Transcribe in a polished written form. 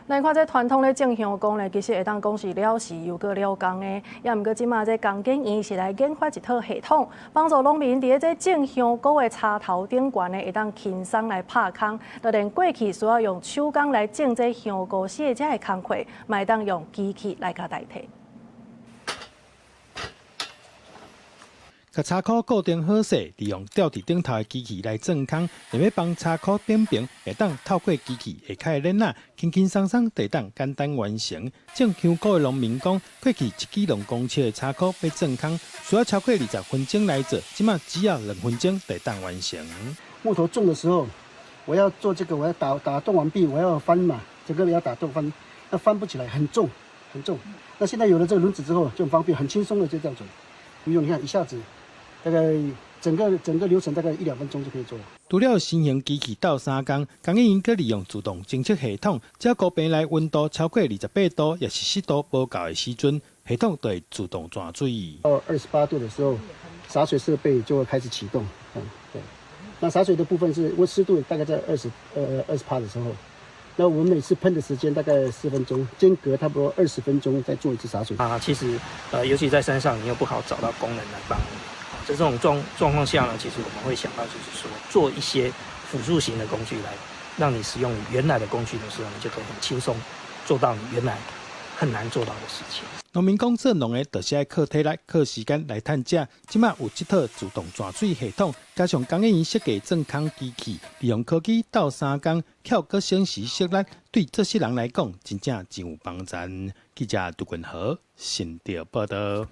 來看這傳統咧種香菇咧，其實會當講是了時又閣了工的。也毋過這馬這工研院是來研發一套系統，幫助農民佇咧這種香菇的插頭頂懸咧，會當輕鬆來拍空。就連過去需要用手工來種這香菇絲的這个工課，嘛會當用機器來共代替。共插箍固定好勢，利用吊佇頂頭的機器來鑽空，連欲幫插箍扁平，會當透過機器下跤的鏈仔，輕輕鬆鬆就會當簡單完成。種香菇的農民講，過去一支2公尺的插箍欲鑽空，需要超過20分鐘來做，這馬只要2分鐘就會當完成。木頭重的時候，我要做這個，我要打洞完畢，我要翻嘛，這個要打洞翻，那翻不起來，很重很重。那現在有了這個輪子之後，就很方便，很輕鬆的就這樣做，不用你看一下子。大概整個流程大概一兩分鐘就可以做。除了新型機器鬥相共，工研院閣利用自動偵測系統，只要菇棚內溫度超過28度，抑是濕度無夠的時陣，系統就會自動斷水。到28度的時候，灑水設備就會開始啟動。嗯，對。那灑水的部分是溫濕度大概在20趴的時候，那我們每次噴的時間大概4分鐘，間隔差不多20分鐘再做一次灑水。啊，其實尤其在山上，你又不好找到工人來幫你。在這種狀況下呢，其實我們會想到，就是說做一些輔助型的工具來，讓你使用原來的工具的時候，你就可以很輕鬆做到你原來很難做到的事情。農民講做農的，就是愛靠體力、靠時間來趁食。這馬有這套自動斷水系統，加上工研院設計鑽空機器，利用科技鬥相共，巧閣省時省力，對這些人來講，真正真有幫助。記者杜君豪，新竹報導。